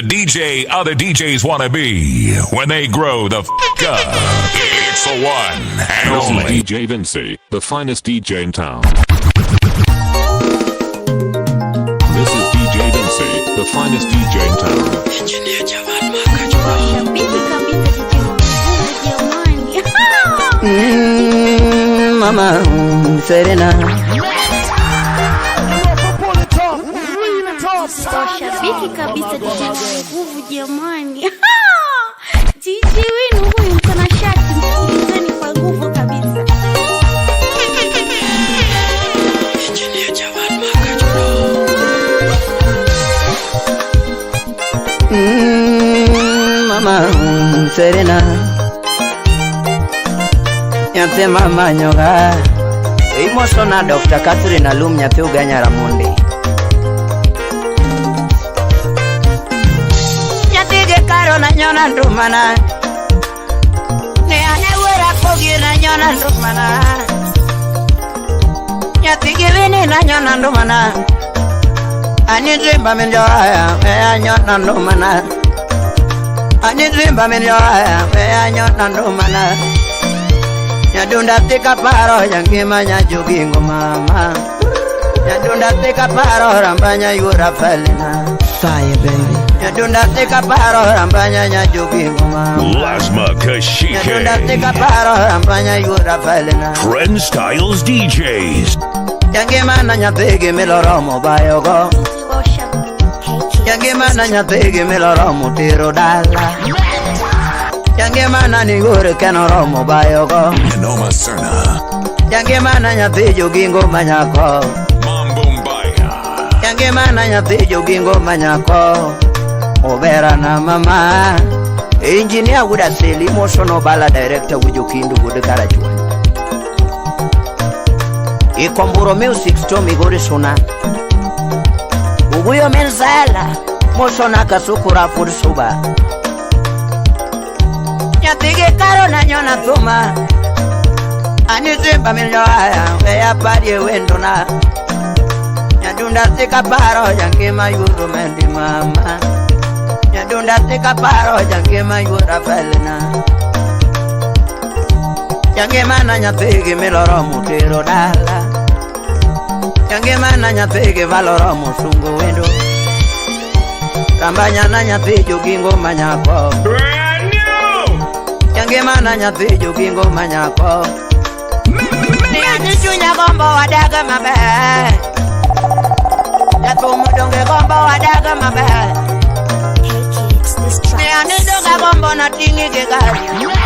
The DJ other DJs want to be when they grow the f up. It's the one and This is only. DJ Vinci, the finest DJ in town. This is DJ Vinci, the finest DJ in town. Shabiki kabisa DJ Nguvu jamani. Mama Serena. Shabiki kabisa DJ Nguvu jamani. DJ wenu huyu mtanashati, msikilizeni kwa nguvu kabisa. Mama Serena. Nyathi mama nyoga. Imosona Dr. Catherine Alum nyathi Uganya Ramondi. Nyathi gi karo na nyona ndumana. Ne ane wuora pogi na nyona ndumana. Nyathi gi wini na nyona ndumana. Ani zimba min joaya, me anyona ndumana. Ani zimba min joaya, me anyona ndumana. Nyadunda tika paro yangima nyajogingo mama. Nyadunda tika paro rambanya yura felina. Fire, baby. Nyadunda tika paro rambanya nyajogingo mama. Lasma Nyadunda tika Kashike. paro rambanya yura felina. Trend Styles DJs. Yangima na nyathigi miloromo bayogo. Yangima na nyathigi miloromo tero dala. Yangima na nigure kenoromo bayogo. Noma Serna. Yangima na nyathi jogingo manyako. Mambumbaya. Yangima na nyathi jogingo manyako. Obera na mama. Engineer wuda seli mosono bala director wujo kindu wuod Karachuonyo. Ikomburo Music Store Migori Suna. Uguyo Menzela mosona Kasukura Food Suba. Nyathigi karo na nyona thuma. Ani zimba minyoaya weya parie wendona. Nyadunda tika paro jangima yuro mendi mama. Nyadunda tika paro jangima yura felna. Jangima na nyathigi miloro mutero dala. Jangima na nyathigi valoro musungu wendo. Rambanya na nyathi jogingo manyako. Brand new! Jangima na nyathi jogingo manyako. Ne ani chunya gombo wadaga maber. Jathum donge gombo wadaga maber. Ne ani donga gombo na ting'i gi gari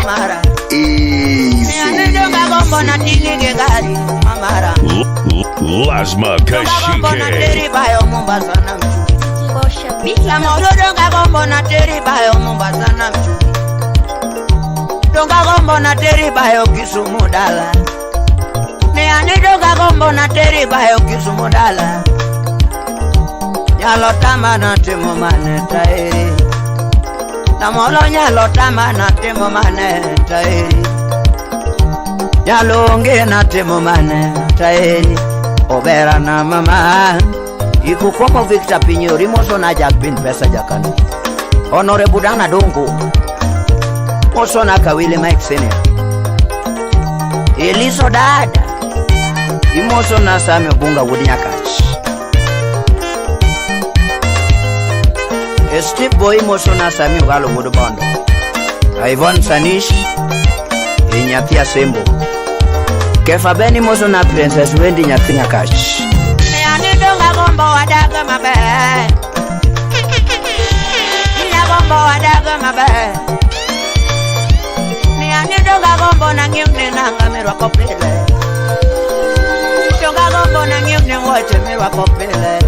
mara. Ne ani donga gombo na ting'i gi gari mamara. Lasma Donga gombo na Kashike. teri bayo Mombasa na mchuki. Shabiki Samoro donga gombo na teri bayo Mombasa na mchuki. Donga gombo na teri bayo Kisumu dala. Ne ani donga gombo na teri bayo Kisumu dala. Nyalo tama na timo mane taeri. Namolo nyalo tama na timo mane taeri. Nyalo onge na timo mane taeri. Obera na mama. Ikukomo Victor Pinyo rimoso na Jack Bin pesa jakano. Honorable Dana Dongo. Moso na Kawile Mike Senior. Eliso Dada. Imoso na Sami Obunga Wudinyakach. Steve Boy moso na Sami Ugalo Wudubondo. Ivon Sanish. Inyathia Sembo. Kefa Beni moso na Princess Wendy Nyathi Nyakach. Ne donga gombo wadaga maber. Nya gombo wadaga maber. Ne ani donga gombo na ng'iewne nanga mirwako pile. Donga gombo na ng'iewne wuoche mirwako pile.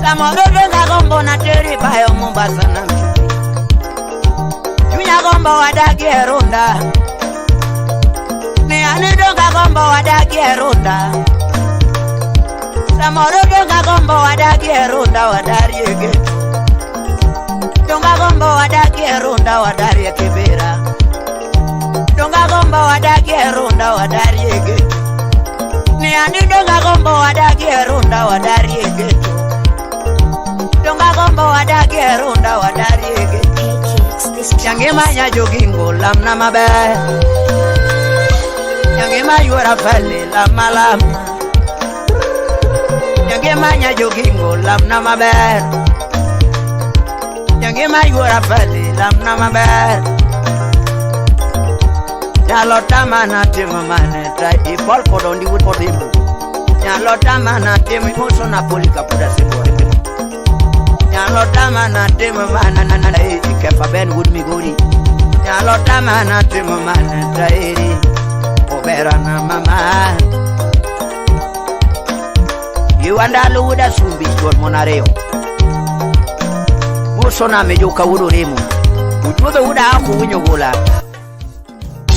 Samoro donga gombo na teri bayo Mombasa na mchuki. Chunya gombo wadagi e runda. Ne ani donga gombo wadagi e runda. Samoro donga gombo wadagi e runda wadarie geto. Donga gombo wadagi e runda wadarie kibera. Donga gombo wadagi e runda wadarie geto. Ne ani donga gombo wadagi e runda wadarie geto. Donga gombo wadagie runda wadariege. Jangima nya jogingo lamna maber. Jangima yuora fali lama lama. Jangima nya jogingo lamna maber. Jangima yuora fali lamna maber. Nyalo tama na timo mane ta ipol kodondi wuod odhimbo. Nyalo tama na timo moso Napoli kapuda simbo. Nyalo tama na timo mane na na ikefa ben wuod Migori. Nyalo tama na timo mane ta eri obera na mama. Iwandalo wuod Asumbi chuor mon ariyo. Moso na mejoka wuod Oremo. Uchuodho wuod Ako winyo gola.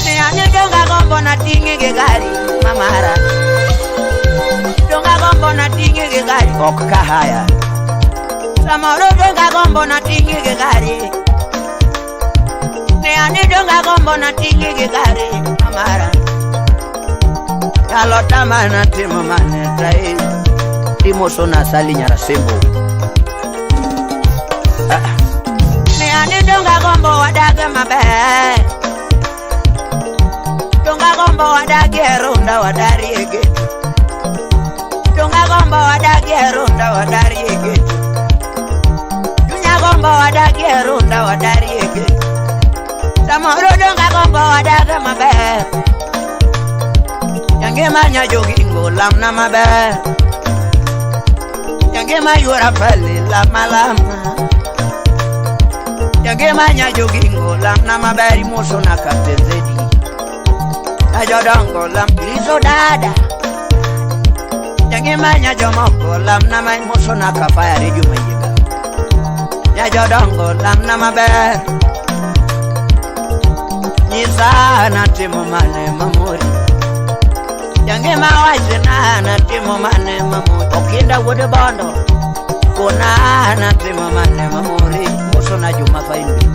Ne ane donga gombo na ting'e gi gari mamara. Donga gombo na ting'e gi gari ok kahaya. Samoro donga gombo na ting'e gi gari. Ne ane donga gombo na ting'e gi gari mamara. Nyalo tama na timo mane tai. Timo sona sali nyara sembo. Ne ane donga gombo wadage maber. Donga gombo wadagie runda wadariege. Donga gombo wadagie runda wadariege. Dunya gombo wadagie runda wadariege. Samoro donga gombo wadage maber. Jangima nya jogingo lamna maber. Jangima yuora fali lama lama. Jangima nya jogingo lamna maber imoso na Captain Zedi. Na jodongo lam iriso dada. Jangima nya jomoko lamna ma imoso na kafaya redio mayiega. Nya jodongo lamna maber. Nyisa na timo mane mamori. Jangima wachna na timo mane mamori. Okinda wuod Bondo kona na timo mane mamori. Moso na Juma Faimbi.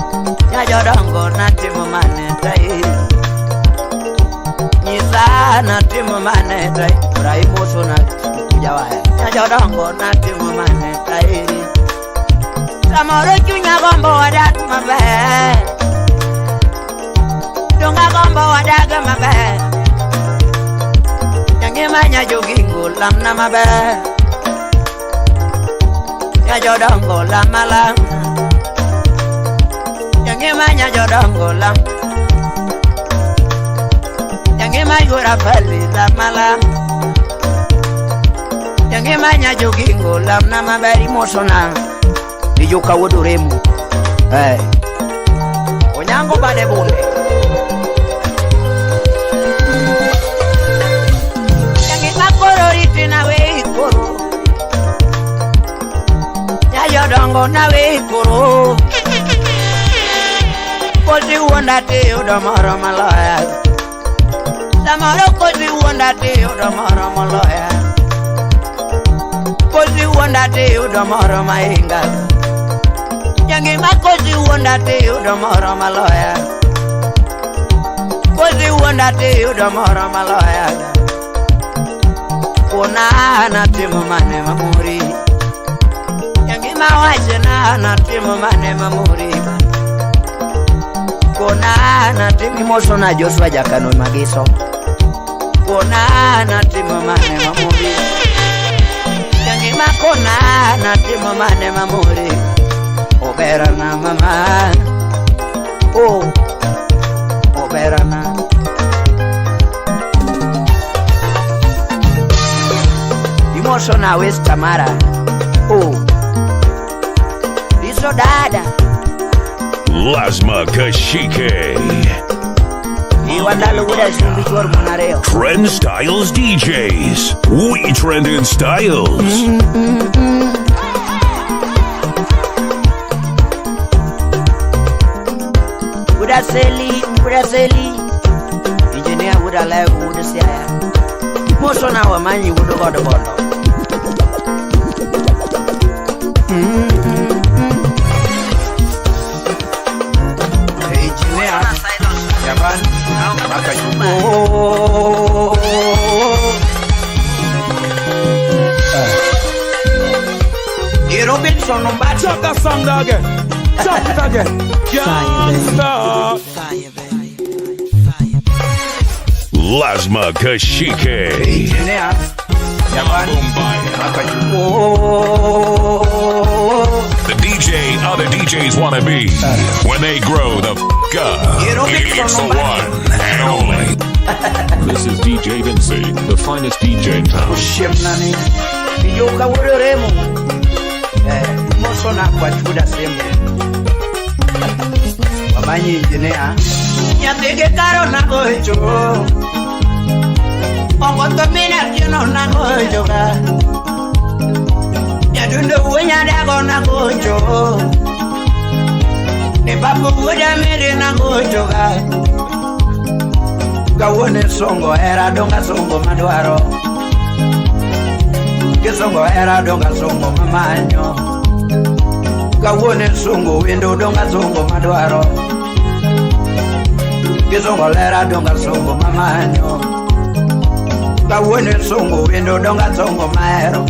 Nya jodongo na timo mane tai. Nyisa na timo mane tai. Ibrahim moso na kujawaya. Nya jodongo na timo mane tai. Samoro chunya gombo wadak maber. Donga gombo wadak maber. Jangima nya jogingo lamna maber. Nya jodongo lama lama. Jangima nya jodongo lam. Jangima yuora fali lama lama. Jangima nya jogingo lamna maber imoso na Ijoka wuod Oremo. Onyango bade bunde. Jangima koro riti na wei koro. Nya jodongo na wei koro. Kosi wuonda tiyudo moro maloya. Samoro kosi wuonda tiyudo moro moloya. Kosi wuonda tiyudo moro mahinga. Jangima kosi wuonda tiyudo moro maloya. Kosi wuonda tiyudo moro maloya. Kona na timo mane mamori. Jangima wachna na timo mane mamori. Kona na timo moso na Joshua Jakano Magiso. Kona na timo mane mamori. Jangima kona na timo mane mamori. Obera na mama. Oh, obera na. Imoso na West Tamara. Oh, Liso dada. Lasma Kashike. Iwandalo wuda sumbi chuor mon ariyo. Trend Styles DJs. We trend in styles. Wuda seli, wuda seli. Engineer wuda lego wuda siaya. Moso na wamanyi wudo godo bondo. Engineer Japan Oh. Robinson Ombacho. Jump it again. Fire, Can't stop. Fire, baby. Fire. Lasma Kashike. Engineer. Japan. Oh, The DJ other DJs want to be when they grow the f up. It's the one and only. This is DJ Vinci, the finest DJ in town. Oshiemnani. Ijoka wuod Remo. Mosona kwa chuda sembe. Wamanyi engineer. Nyathi gi karo nagocho. Okoth mina tieno nagocho ga. Nyadundo wuo nyadago nagocho. Ne babu wuoda mere nagocho ga. Kawuono songo hera donga songo madwaro. Kisongo hera donga songo mamanyo. Kawuono songo wendo donga songo madwaro. Kisongo lera donga songo mamanyo. Kawuono songo wendo donga songo mahero.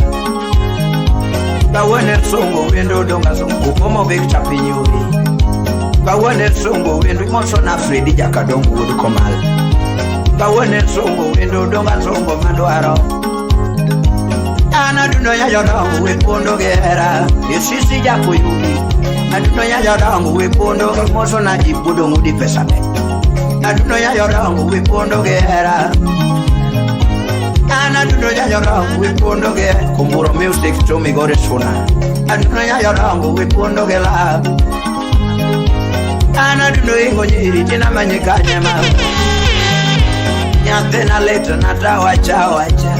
Kawuono songo wendo donga songo komo Victor Pinyuri. Kawuono songo wendo moso na Fredi Jakadongo wuod Komal. Kawuono songo wendo donga songo madwaro. An adundo ya jodongo we pondo gi hera. Isisi jakoyugi. Adundo ya jodongo we pondo gi moso na ji budong udi pesa be. Adundo ya jodongo we pondo gi hera. An adundo ya jodongo we pondo gi Kumburo music to Migori Suna. Adundo ya jodongo we pondo gi love. An adundo ingo nyiri tina manyika nyema. Nyathina lit na tawacha wacha.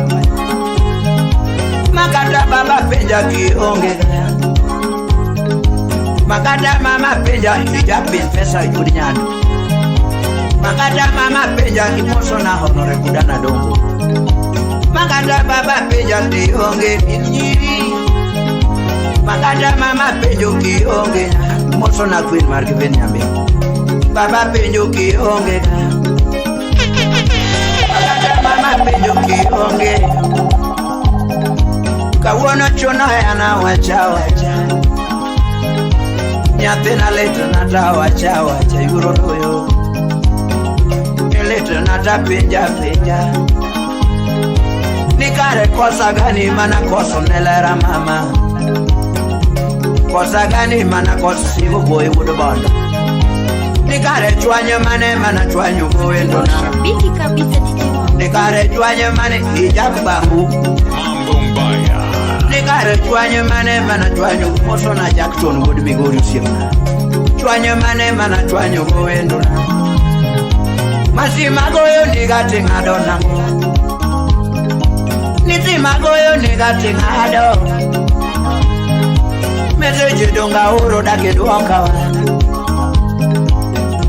Makata baba penja kionge. Makata mama penja ijapin pesa yud nyando. Makata mama penja imoso na honore kudana dongo. Makata baba penja tionge nyiri. Makata mama penjo kionge. Moso na Queen mar Given Nyambe. Baba penjo kionge. Makata mama penjo kionge. Kawuono chuno yana wacha wacha. Nyathina lit na tawacha wacha yuro doyo. Lit na ta penja penja. Ni kare kosa gani mana koso ne lera mama. Kosa gani mana koso sigo boy wuod bondo. Ni kare chwanyo mane mana chwanyo goendo na. Shabiki kabisa DJ Mambo. Ni kare chwanyo mane ijak bambu. Mambo Mbaya. Ni kare chwanyo mane mana chwanyo moso na Jackson wuod Migori osiepna. Chwanyo mane mana chwanyo goendo na. Masima goyo niga ting'ado nang'o. Nisima goyo niga ting'ado. Message donga oro dake duoka wa.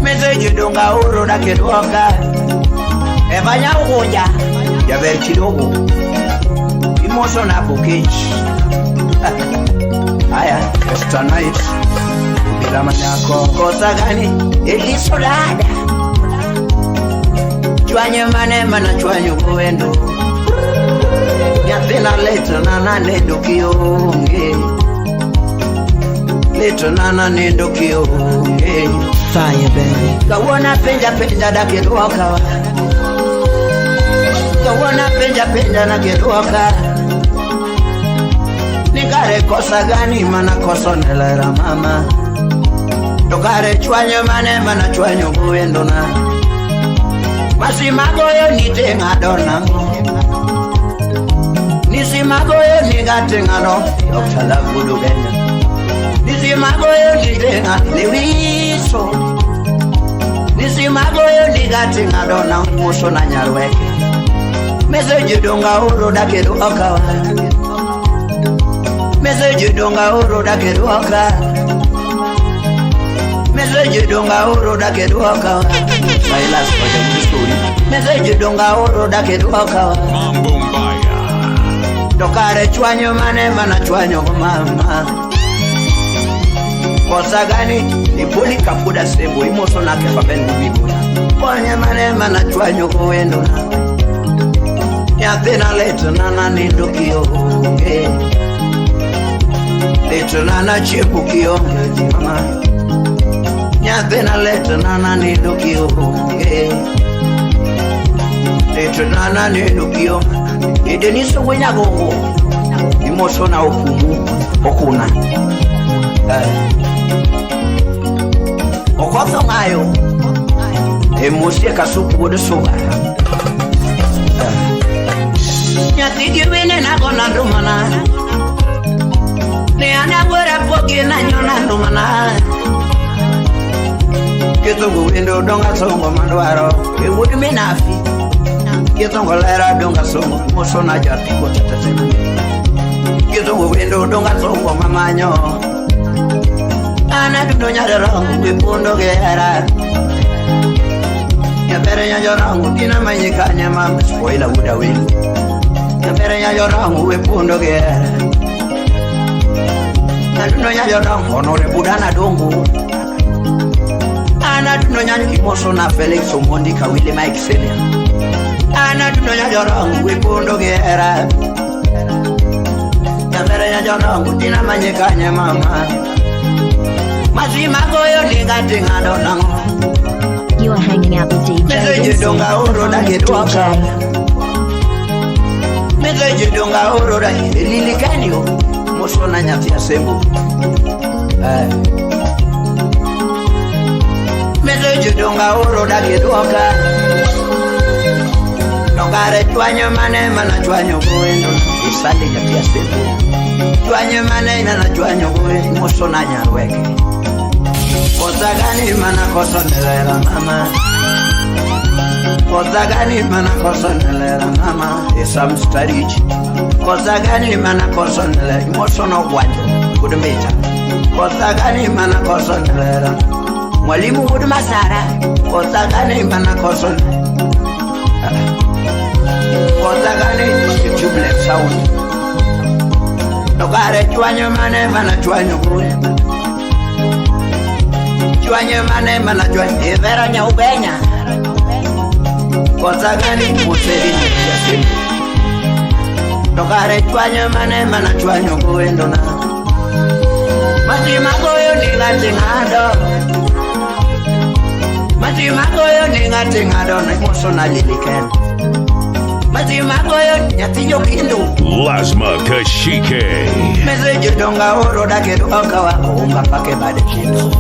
Message donga oro dake duoka. Eva nyauja Jaber kidogo. Imoso na Bukech. Haya, Extra Night. Bila manyako. Kosa gani eliso dada. Chwanyo mane mana chwanyo goendo. Nyathina lit na nanindo kionge. Lit na nanindo kionge. Fire baby. Kawuono penja penja dake duoka wa. Kawuono penja penja dake duoka. Ni kare kosa gani mana koso ne lera mama. To kare chwanyo mane mana chwanyo goendo na. Masima goyo ni ting'ado nang'o. Nisima goyo ni gating'ado. Dr. Love wuod Ugenya. Nisima goyo ni ting'ado lewiso. Nisima goyo ni gating'ado nang'o moso na nyarweke. Message donga oro dake duoka wa. Message donga oro dake duoka. Message donga oro dake duoka wa. Silas Oja story. Message donga oro dake duoka wa. Mambo Mbaya. To kare chwanyo mane mana chwanyo go mama. Kosa gani Ipoli kafuda sembo imoso na kefa ben Migori. Konye mane mana chwanyo go wendo na. Nyathina lit na nanindo kionge. Lit na nachiemo kionge mama. Nyathina litna nanindo kionge. Litna nanindo kionge. Edeniso wenyagongo. Imosona okumu okuna. Okotho ng'ayo. Emosie kasuku wuod suba. Nyathi gi wene nago nandumana. Ne an agwera pogi nanyo nandumana. Kithungu wendo donga songo mandwaro. E wuod minafi. Kithungu lera donga songo mosona jatiko tetetena. Kithungu wendo donga songo mamanyo. An adundo nyarero we pundo gera. Nyabere nyajorangu dina manyika nyama spoila wuda wendo. Nyabere nyajorangu we pundo gera. Adundo nyajorangu honore budana dongo. Ana dundo nyanyo imosona Felix Omondi Kawile Mike Senior. Ana dundo nyajorangu we pundo gera. Nyabere nyajorangu dina manyika nyama. Mazima goyo ninga tingado nango. You are hanging out with DJ Message Vinci, donga oro the da finest gedwaka. DJ. Message donga oro da lili kanyo. Mosona nyathi asembo. Message donga oro da gedwaka. Dongare chwanyo mane mana chwanyo goendo. Isande nyathi asembo. Chwanyo mane mana chwanyo goendo. Mosona nyarweke. Kosa gani mana koso nelela mama. Kosa gani mana koso nelela mama. Esam starich. Kosa gani mana koso nelela. Moso no gwanjo. Kudumita. Kosa gani mana koso nelela. Mwalimu wuod Masara. Kosa gani mana koso. Kosa gani tubeless sound. Nokare chwanyo mane mana chwanyo goe. Chwanyo mane mana chwanyo. Ivera nyaubenya. Kosa gani museri nyasimu. Nokare chwanyo mane mana chwanyo goendo na. Mazima goyo ninga tingado. Mazima goyo ninga tingado na moso na liliken. Mazima goyo nyathi jokindu. Lasma Kashike. Message donga oro dake doka wa unga pake bade kindo.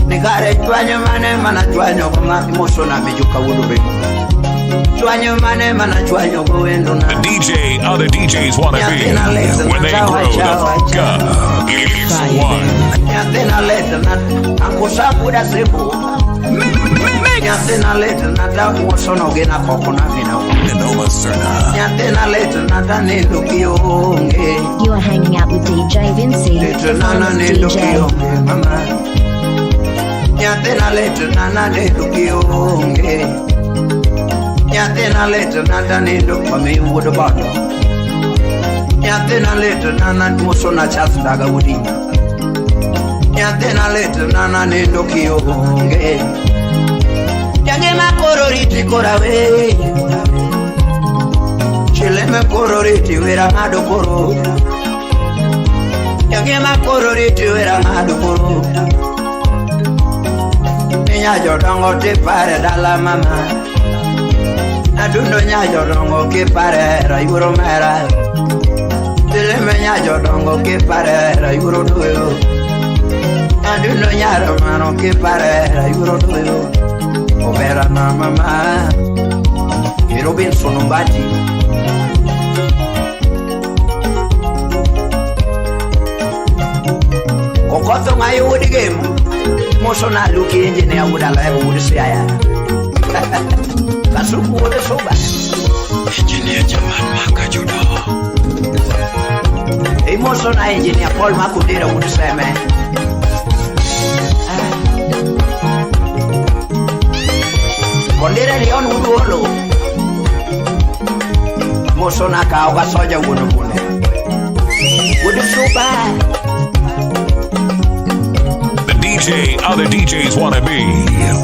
Nigare chwanyo mane mana chwanyo kama moso na mijuka wudu remo. Chwanyo mane mana chwanyo goendo na. The DJ other DJs wanna be when they grow the f up. It's the one. Nyathina litna ankusa buda sebu. Nyathina litna ta moso gina koko na mina. Noma Serna. Nyathina litna ta nindo kionge. You are hanging out with DJ Vinci, the Litna na finest nindo DJ. kionge mama. Nyathina litna na nindo kionge. Nyathina litna ta nindo mami wuod bondo. Nyathina litna na moso na chas daga wudinga. Nyathina litna na nindo kionge. Jangima koro riti kora we. Chileme koro riti wera ng'ado koro. Jangima koro riti wera ng'ado koro. Nya jodongo tipare dala mama. Adundo nya jodongo kipare rayuro mera. Chileme nya jodongo kipare rayuro doyo. Adundo nya romano kipare rayuro doyo. Obera na mama. Robinson Ombati. Okotho ng'ayo wuod gemo. Moso na luki engineer wuod alego wuod siaya. Kasuku wuod suba. Engineer Jamal Makajudo. Imoso na engineer Paul Makudira wuod seme. Kondira Leon wuod olo. Moso na kao kasoja wuod bune. Wuod suba. The DJ other DJs wanna be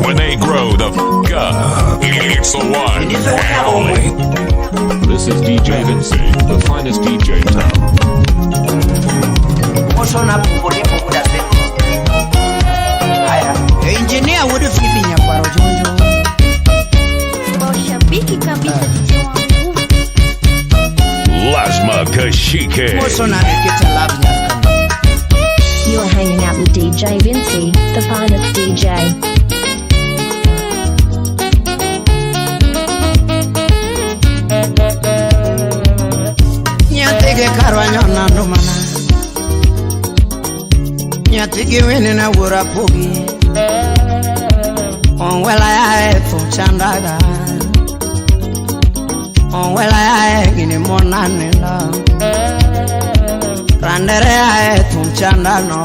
when they grow the f up. It's the one and only. This is DJ Vinci, the finest DJ in town. Moso na pumbulipo wuod ase. Haya. Engineer Chike. Mosona nikita love nyaka. You are hanging out with DJ Vinci, the finest DJ. Nyathigi karwa nyona ndumana. Nyathigi wini na wuora pogi. Ongwela ya e thum chandaga. Ongwela ya e gini mona nindo. Randere ya e thum chanda no.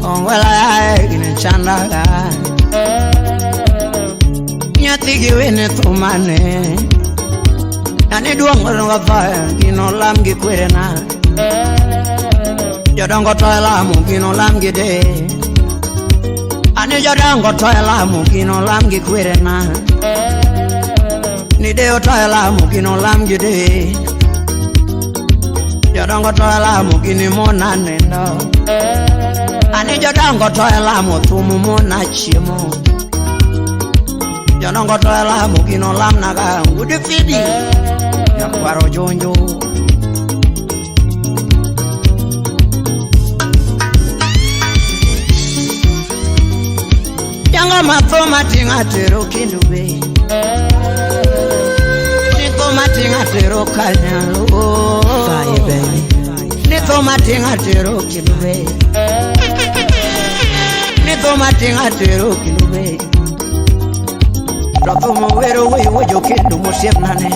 Ongwela ya e gini chandaga. Nyathigi wini thumane. Ani duong' ringo thoe gino lam gi kwerena. Jodongo to e lamo gino lam gi de. Ani jodongo to e lamo gino lam gi kwerena. Ni de to e lamo gino lam gi de. Jodongo to e lamo gini mona nindo. Ani jodongo to e lamo thum mona chiemo. Jodongo to e lamo gino lam naga ngudi fidi. Nyakwaro jonjo. Yango matho matinga tero kindu be. Nitho matinga tero kanyalo. Fire, baby. Nitho matinga tero kindu be. Nitho matinga tero kindu be. Rotho mowero we wojo kendo mosiepnane.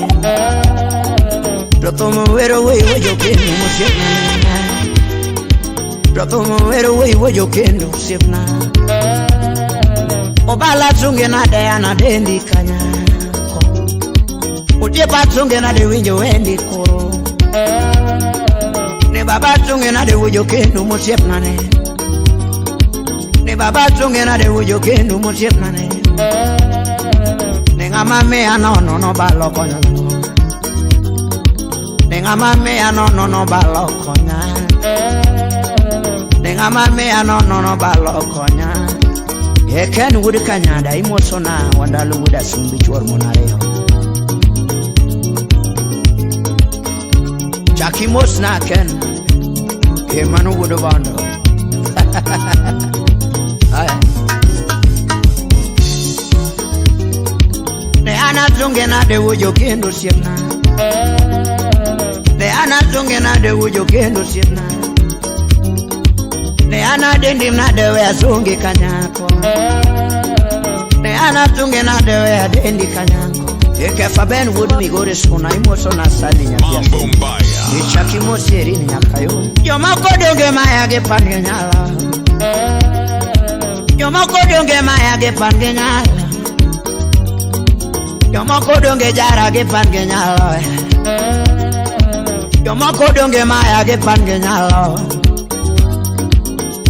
Rotho mowero we wojo kendo mosiepnane. Rotho mowero we wojo kendo osiepna. Obala tunge nade anadendi kanyako. Utiepa tunge nade winjo wendi koro. Ne baba tunge nade wojo kendo mosiepnane. Ne baba tunge nade wojo kendo mosiepnane. Nenga mea no no no balo konya. Nenga mea no no no balo konya. Nenga mea no no no balo konya. Eken wuod Kanyada imosona wandalo wuod Asumbi chuor mon ariyo. Chak imosna Ken. E mano wuod Bondo. Aya. Ne an atunge nade wuojo kendo osiepna. Ne an atunge nade wuojo kendo osiepna. Ne an adendi nade we asungi kanyako. Ne an atunge nade we adendi kanyako. Ekefa ben wuod Migori suna imosona sali nyathi Mambo Mbaya. Ichak imosi erini nyaka yo. Jomoko donge maya gi pan gi nyalo. Jomoko donge maya gi pan gi nyalo. Jomoko donge jara gi pan gi nyalo. Jomoko donge maya gi pan gi nyalo.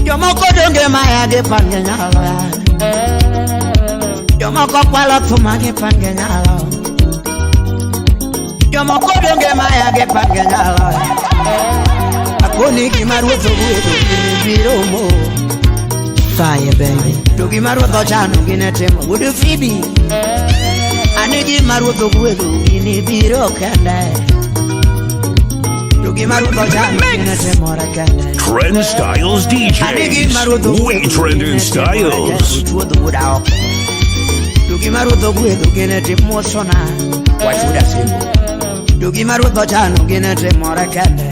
Jomoko donge maya gi pan gi nyalo. Jomoko kwalo thuma gi pan gi nyalo. Jomoko donge maya gi pan gi nyalo. Akoni gima ruoth ogwedho gini biro mo. Fire, baby. To gima ruoth ochano gine timo wuod Fibi. Ani gima ruoth ogwedho gini biro kende. To gima ruoth ochano gine timore kende. Trend Styles Ani gima ruoth DJs. ogwedho We trend in gine timore styles. kende. Chuodho wuod Aoko. To gima ruoth ogwedho gine timosona wach wuod Asimbo. To gima ruoth ochano gine timore kende.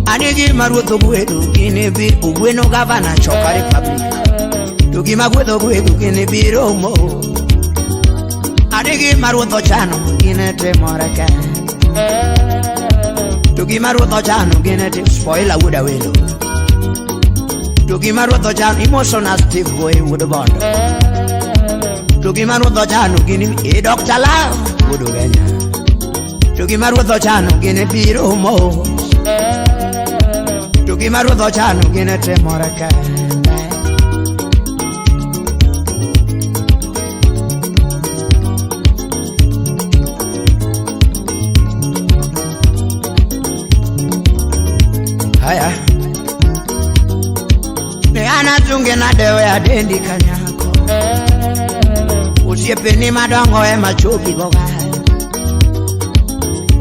Ani gima ruoth ogwedho gine bi ogweno gavana choka Republic. To gima gwedho gwedho gine biro mo. Ani gima ruoth ochano gine timore kende. To gima ruoth ochano gine tim spoiler wuod Awelo. To gima ruoth ochano imosona Steve Boy wuod Bondo. To gima ruoth ochano gini e Dr. Love wuod Ugenya. To gima ruoth ochano gine biro mo. To gima ruoth ochano gine timore kende. Haya. Ne an atunge nade we adendi kanyako. Osiepeni madongo ema chopi goga.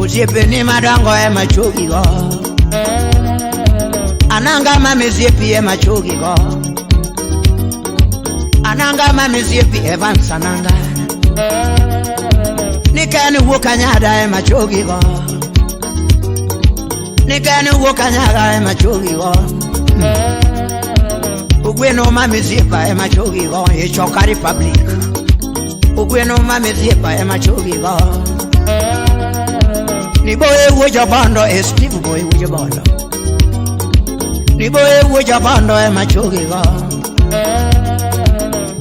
Osiepeni madongo ema chogigo. Ananga mami osiepi ema chogigo. Ananga mami osiepi Evans Ananga. Niken wuok Kanyada ema chogigo. Niken wuok Kanyada ema chogigo. Ogweno mami osiepa ema chogigo e Choka Republic. Ogweno mami osiepa ema chogigo. Niboye wuo jobondo e Steve Boy wuo jobondo. Niboye wuo jobondo ema chogigo.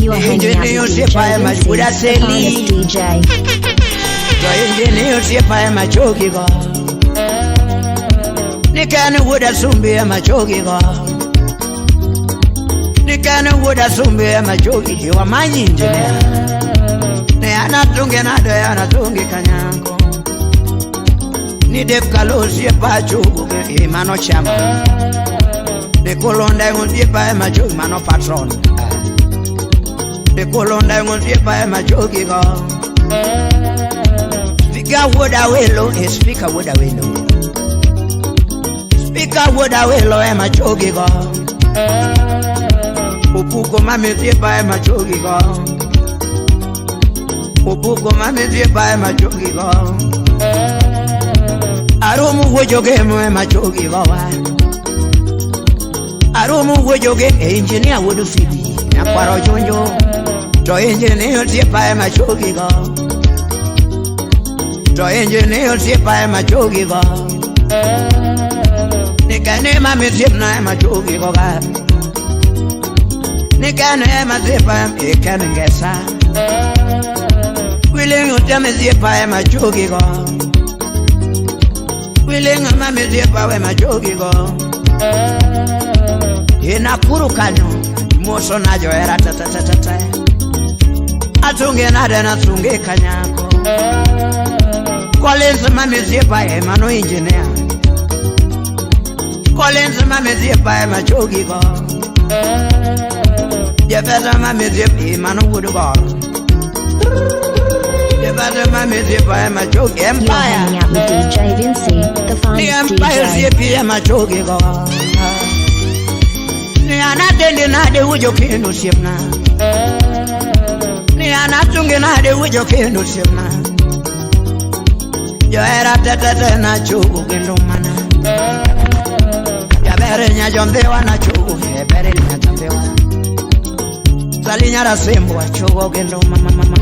You are hanging out with DJ Vinci, the finest DJ. To engineer osiepa ema chogigo. Niken wuod Asumbi ema chogigo. Niken wuod Asumbi ema chogi wamanyi engineer. Ne anatunge nade anatunge kanyango. Ni Dave Kalo osiepa chogo e mano chama. Ne kolonda osiepa ema chogi mano patron. Ne kolonda osiepa ema chogigo. Speaker wuod Awelo e speaker wuod Awelo. Speaker wuod Awelo ema chogigo. Opuko mami osiepa ema chogigo. Opuko mami osiepa ema chogigo. Arumu wuo jogemo ema chogigo wa. Arumu wuo joge e engineer wuod Fibi nyakwaro chonjo. To engineer osiepa ema chogigo. To engineer osiepa ema chogigo. Nikane mami osiepna ema chogigo ga. Nikane ema osiepa eken ngesa. Wiling otame osiepa ema chogigo. Wiling mami osiepa ema chogigo. E Nakuru kanyo moso na johera tetetetete. Atunge nade natunge kanyako. Collins mami osiepa ema no engineer. Collins mami osiepa ema chogigo. Jefferson mami osiepa ema no wuod goro. Jefferson mami osiepa ema chogi You are Empire. hanging out with DJ Vinci, the Ni finest Empire DJ. osiepi ema chogigo. Ni anatende nade wujo kendo osiepna. Ni anatunge nade wujo kendo osiepna. Johera tetete nachogo kendo mana. Jaber nyajondhiwa nachogo e ber nyajondhiwa. Sali nyara sembo achogo kendo mama mama.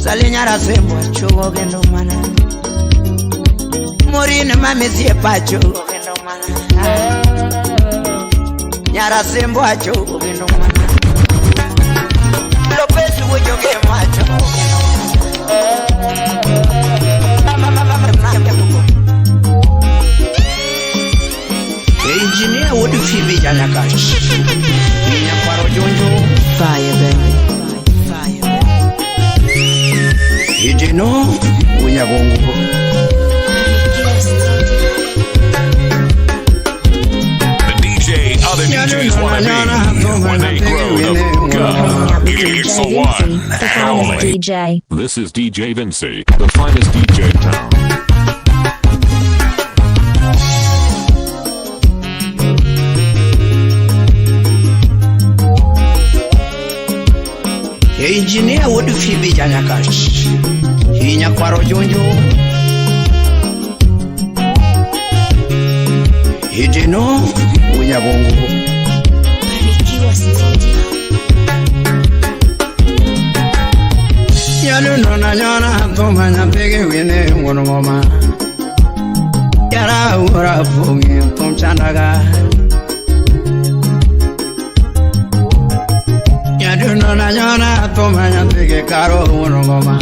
Sali nyara sembo achogo kendo mana. Morine mami osiepa achogo kendo mana. Nyara sembo achogo kendo mana. Lopez wujo gemo achogo kendo mana. Mama mama mama. Engineer wuod Fibi Janyakach. Nyakwaro Jonjo. Fire, baby. Fire. Idino unyagongo. The DJ other DJs want to be when they grow the f Hanging up. out with It's DJ the one Vinci, the and finest only. DJ. This is DJ Vinci, the finest DJ in town. Engineer wuod Fibi Janyakach. Nyakwaro Jonjo. Idino unyagongo. Barikiwa Studio. Nyaluno na nyona thuma nyathigi wine wuon ngoma. Yara ura fungi thum chandaga. Nyaluno na nyona thuma nyathigi karo wuon ngoma.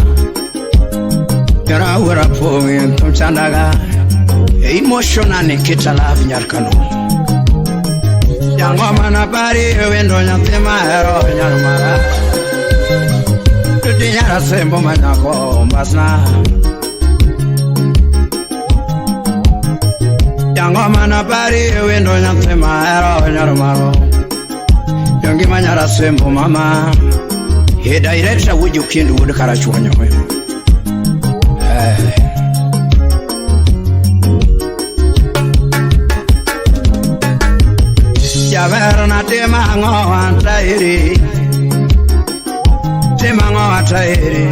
Yara ura fungi thum chandaga. Emotional Nikita Love nyarkano. Jangoma na pari wendo nyathi mahero nyar mara. Tuti nyara sembo manyako mbasna. Jangoma na pari wendo nyathi mahero nyar maro. Jongi manyara sembo mama. He director wuju kindu wuod Karachuonyo. Eh. Jaber na timo ang'o antairi? Timo ang'o antairi?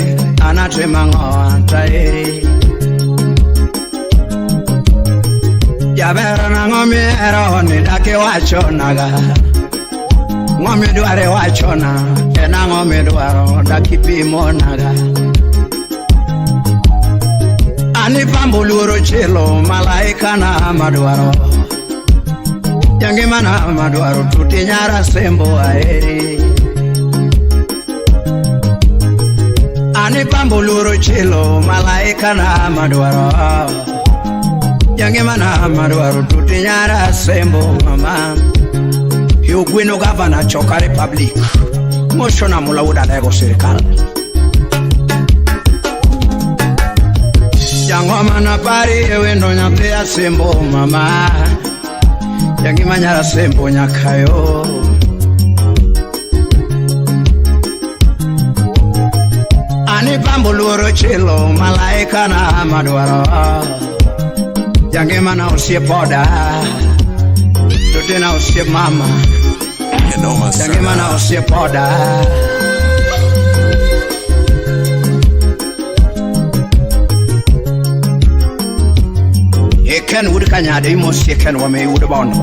An atimo ang'o antairi? Jaber nang'o mihero ni dak iwachonaga? Ng'o midwaro iwachona? En ang'o midwaro dak ipimonaga? An ipambo luoro chilo malaika na madwaro. Jangimana madwaro tuti nyara sembo aheri. An ipambo luoro chilo malaika na madwaro. Jangimana madwaro tuti nyara sembo mama. Yugwino gavana choka Republic. Moshona mulauda lego sirikal. Jangoma na pari wendo nyathi asembo mama. Jangima nyara sembo nyakayo. Ani pambo luoro chilo malaika na madwaro. Jangima na osiep oda. Tuti na osiep mama. Noma Jangima na Serna. osiep oda. Eken wuod Kanyade imosi Eken wame wuod Bondo.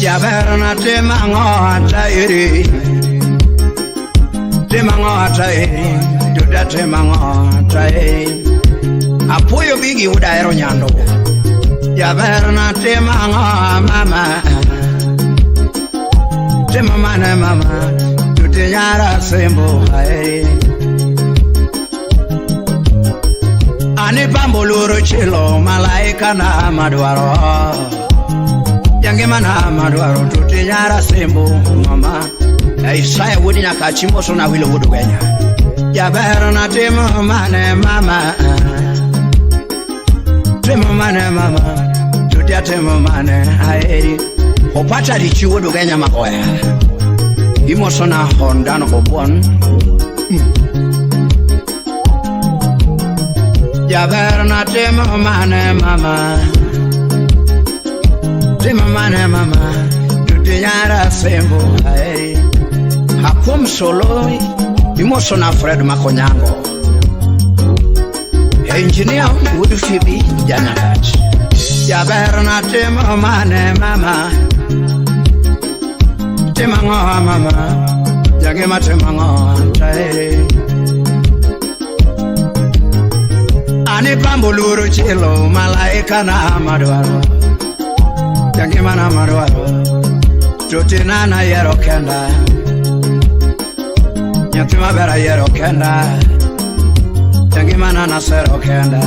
Jaber na timo ang'o atairi? Timo ang'o atairi? Duda timo ang'o atairi? Apuoyo bigi wuod Ahero Nyando. Jaber na timo ang'o mama? Timo mane mama? Tuti nyara sembo ae. Ani pambo luoro chilo malaika na madwaro. Jangima na madwaro tuti nyara sembo mama. Isaya wuod Nyakachi moso na wilo wuod Ugenya. Jaber na timo mane mama? Timo mane mama? Tuti atimo mane aeri. Opata richi wuod Ugenya magoya. Imoso na hondano obuon. Jaber na timo mane mama? Timo mane mama? Tuti nyara sembo aeri. Apuom solo imoso na Fred Makonyango. Engineer wuod Phoebe Janyakach. Jaber na timo mane mama? Timo ang'o mama? Jangima timo ang'o antaeri? Ani pambo luoro chilo malaika na madwaro. Jangima na madwaro. Tuti na nayiero kenda. Nyathi maber ayiero kenda. Jangima na nasero kenda.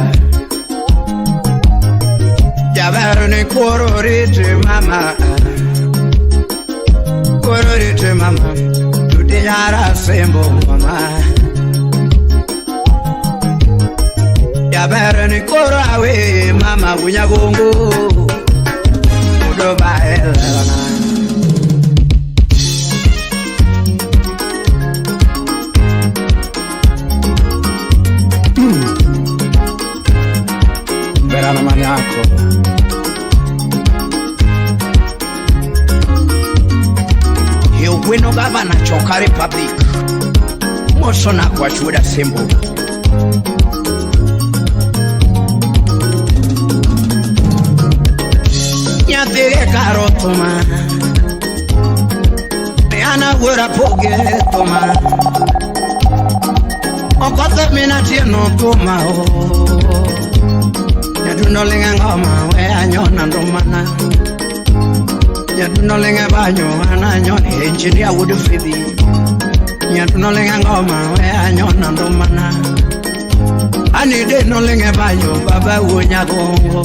Jaber ni koro riti mama. Koro riti mama. Tuti nyara sembo mama. Jaber ni koro awe mama winyagongo. Udo baelana. Verano maniaco. Yugwino gavana choka Republic. Moso na kwa shuda sembo. Nyathige karo tuma. Ana wuora poge tuma. Okotho mina tieno tuma o. Nyadundo linge ngoma we anyona ndumana. Nyadundo linge banyo ananyona engineer wuod Phoebe. Nyadundo linge ngoma we anyona ndumana. Ani de no linge banyo baba wuo Nyagongo.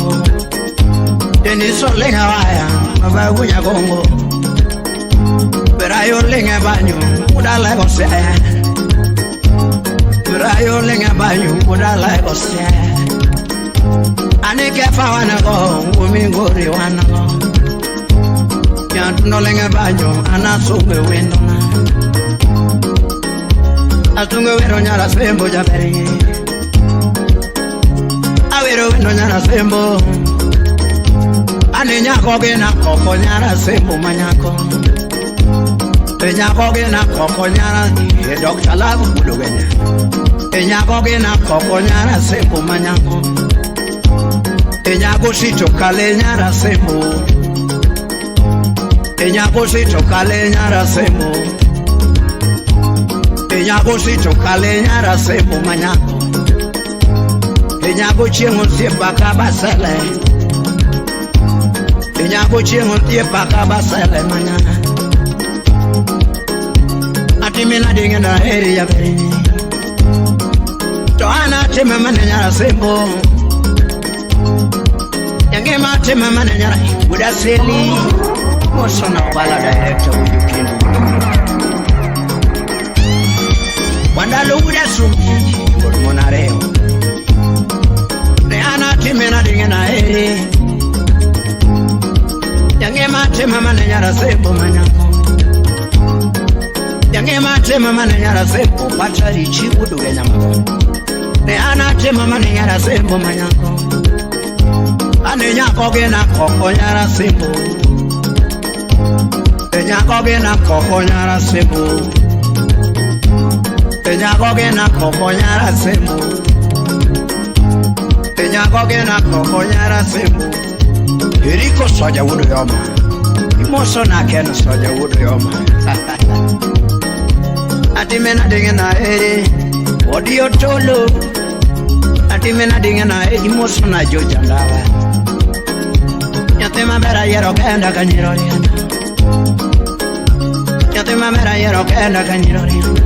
Deniso linge waya baba wuo Nyagongo. Berayo linge banyo udala gose. Berayo linge banyo udala gose. Ani kefa wanago umingori wanago. Nyadundo linge banyo anasunge wendo na. Asunge wendo nyara sembo jaberi. kendo nyara sembo. Ane nyako gena koko nyara sembo manyako. E nyako gena koko nyara e Dr. Love wuod Ugenya. E nyako gena koko nyara sembo manyako. E nyako sito kale nyara sembo. E nyako sito kale nyara sembo. E nyako sito kale nyara sembo manyako. E nyako chieng' osiepa kabasele. E nyako chieng' osiepa kabasele manyaka. Atimena dinge na heri ya beri. To ana time mane nyara sembo. Yange ma time mane nyara wuda seli. Mosona bala director wuju kindu. Wandalo wuda sumbi kod monareo. Ne ana time na dinge na heri. Yange ma time mane nyara sembo manyako. Yange mate mama ne nyara sembo patari chibudu genya mako. Ne ana te mama ne nyara sembo manyako. Ane nyako gena koko nyara sembo. E nyako gena koko nyara sembo. E nyako gena koko nyara sembo. E nyako gena koko nyara sembo. Eriko soja wudu yoma. Imoso na ken soja wudu yoma. Atimena dinge na ere, odio tolo. Atimena dinge na ere, imoso na joja ndawa. Nyathi mabera yiero kenda ka nyiro rienda. Nyathi mabera yiero kenda ka nyiro rienda.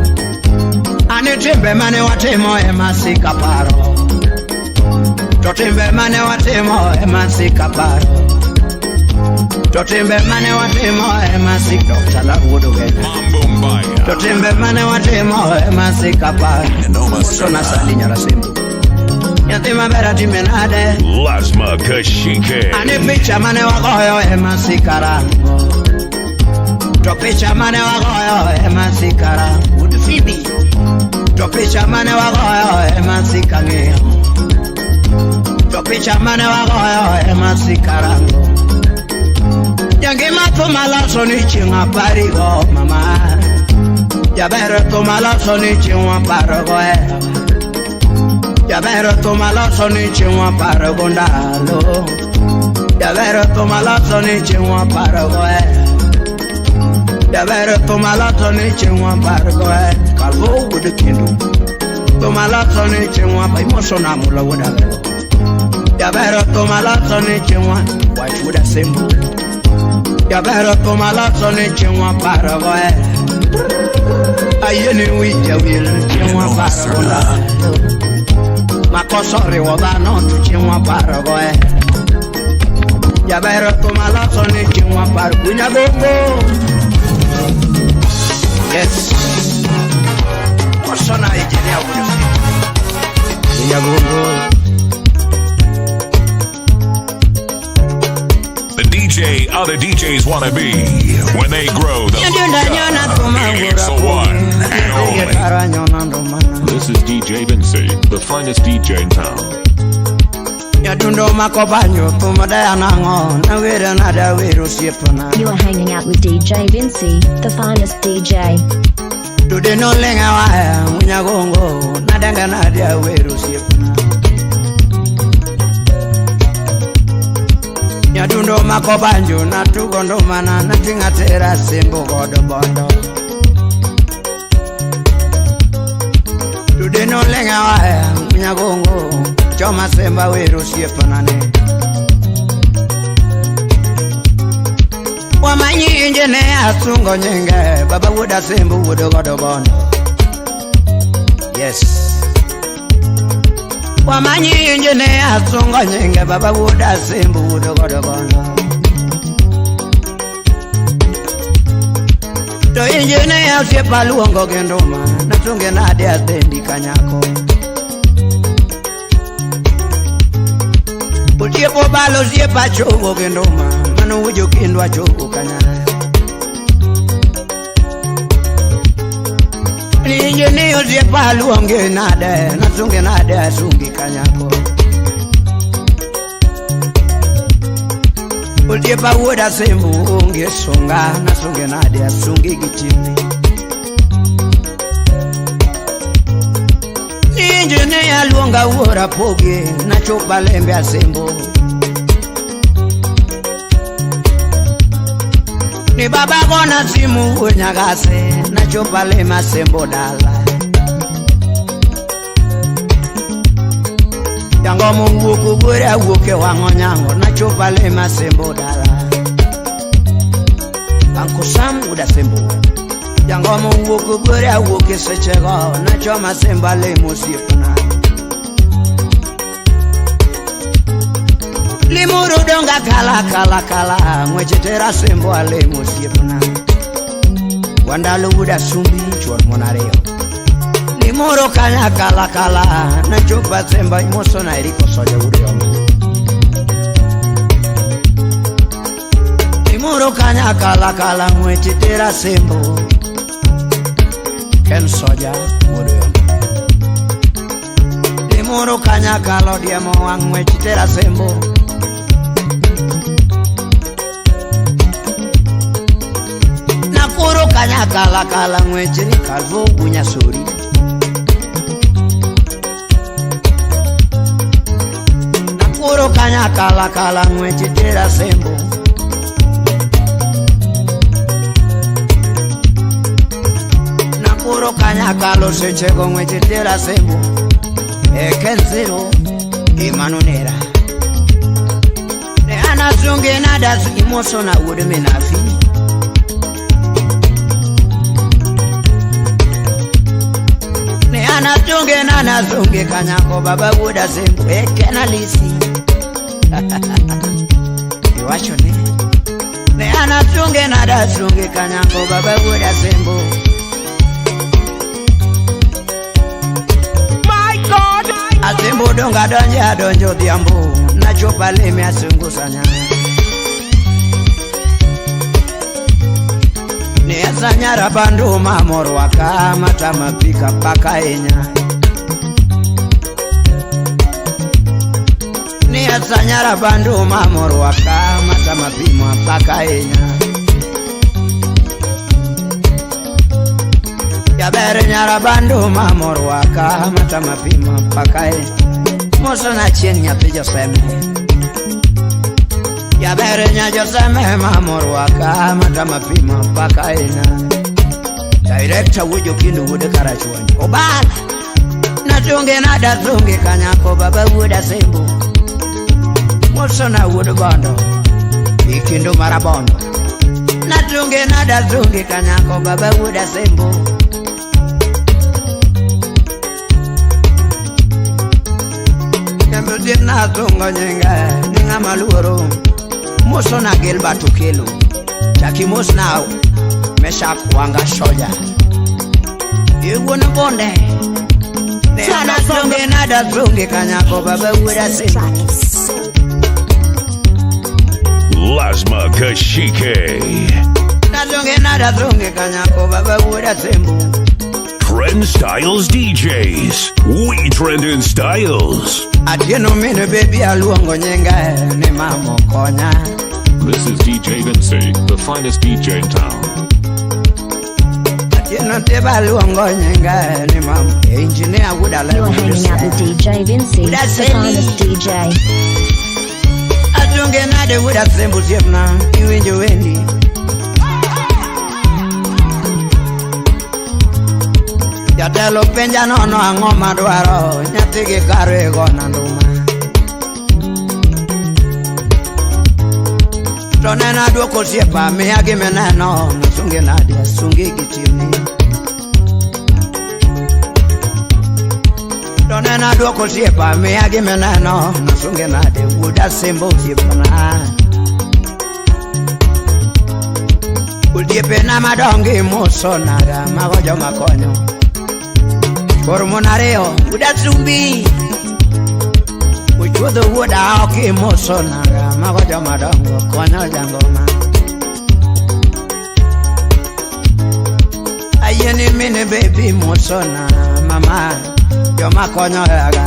Ane timbe mane watimo ema sika paro. To timbe mane watimo ema sika paro. To timbe mane watimo ema sika Dr. Love wuod Ugenya. To timbe mane watimo ema sika paro. Sona sali nyara sembo. Nyathi maber atime nade. Lasma Kashike. Ane picha mane wagoyo ema sikarango. To picha mane wagoyo ema sikarango. Wuod Phoebe. To picha mane wagoyo ema sikang'iyo. To picha mane wagoyo ema sikarango. Jangima thum aloso ni chieng' aparigo mama. Jaber thum aloso ni chieng' apargo hera. Jaber thum aloso ni chieng' apargo ndalo. Jaber thum aloso ni chieng' apargo hera. Jaber thum aloso ni chieng' apargo hera. Kalvo wuod Kindu. Thum aloso ni chieng' apa imoso na mula wuod Alego. Jaber thum aloso ni chieng' wach wuod Asembo. Jaber thum aloso ni chieng' apargo hera. Ayie ni wija wil chieng' apargo ndalo. Makoso riwo dhano to chieng' apargo hera. Jaber thum aloso ni chieng' apargo Nyagongo. Yes. Mosona engineer wuod Phoebe. Nyagongo. The DJ other DJs wanna be when they grow the f up. It's the one and only. This is DJ Vinci, the finest DJ in town. Nyadundo makobanyo tumodaya nang'o nawere nade wero osiepna. You are hanging out with DJ Vinci, the finest DJ. Dude nolenga waya munyagongo nadanga nade awero osiepna. Nyadundo makobanjo natugo ndomana nating'a tera sembo godo bondo. Dude nolenga waya munyagongo choma semba wero osiepna ne. Wamanyinje ne asungo nyinge baba wuod Asembo wuod godo bondo. Yes. Wamanyinje ne asungo nyinge baba wuod Asembo wuod godo bondo. To inje ne osiepa luongo gi nduma natunge nade athendi kanyako. Osiepo balo osiepa chogo gi nduma mano wujo kendo achogo kanyako. Inje ne osiepa luonge nade natunge nade asungi kanyako. Osiepa wuod Asembo onge sunga, nasunge nade asunge gi timni. Injinia luonga wuora pogi, nachopo alembe Asembo. Ni baba gona simu wuod Nyagase, nachopo aleme Asembo dala. Jango mowuok ogore awuok e wang' onyango, nachopo aleme Asembo dala. Uncle Sam wuod Asembo. Jango mowuok ogore awuok e sechego, nachoma Asembo alemo osiepna. Limuru donga kala kala kala, ng'weche tera Asembo alemo osiepna. Wandalo wuod Asumbi chuor mon ariyo. Limuru kanya kala kala, nachopo Asembo imoso na Eriko Soja wuod Yoma. Limuru kanya kala kala, ng'weche tera Asembo. Ken Soja wuod Yoma. Limuru kanya kala odiemo wang' ng'wech tera Asembo. Nakuru kanya kala kala ng'wech ni Calvo Bunyasuri. Nakuru kanya kala kala ng'wech tera Asembo. Nakuru kanya kalo sechego ng'wech tera Asembo. Ekenzero imanonera. Ne anasunge nada imoso na wuod Minafi. Ne anasunge na nasunge kanyako baba wuod Asembo ekena lisi. Iwacho ne. Ne anasunge nada sunge kanyako baba wuod Asembo. Asembo donga donje adonjo odhiambo, nachopo aleme asungu sanya. Ne asanyara bandu mamorwaka matama pika paka enya. Ne asanyara bandu mamorwaka matama pima paka enya. Yabere nyara bandu mamorwaka matama pima paka enya. Moso na chieng' nyathi Joseme. Yabere nya Joseme mamorwaka matama pima paka enya. Director wujo kindu wuod Karachuonyo. Obala nasunge nadasunge kanyako baba wuod Asembo. Moso na wuod Bondo ikindu marabondo. Nasunge nadasunge kanyako baba wuod Asembo. Kendo nasungo nyinge ni ng'ama luoro. Moso na Gilbert Okelo. Chaki mos now Meshak Wanga Soja. Iwuon Bonde. Ne anasunge nadasunge kanyako baba wuod Asembo. Lasma Kashike. Nasunge nadasunge kanyako baba wuod Asembo. Trend Styles DJs. We trend in styles. Atieno mine baby aluongo nyinge ni mamo konya. This is DJ Vinci, the finest DJ in town. Atieno teba aluongo nyinge ni mamo. Engineer wuod You are hanging out with DJ Vinci, the finest DJ. Asunge nade wuod Asembo osiepna iwinjo wendi. Jatelo penja nono ang'o madwaro, nyathi gi karo igona nduma. To nena aduoko osiepa miya gimineno, nasunge nade asunge gi timni. To nena aduoko osiepa miya gimineno, nasunge nade wuod Asembo osiepna. Osiepena madongo imoso naga mago joma konyo. Kor mon ariyo wuod Asumbi. Ochuodho wuod Aoki imoso naga mago joma dongo konyo jangoma. Ayie ni mine baby imoso na mama joma konyo yaga.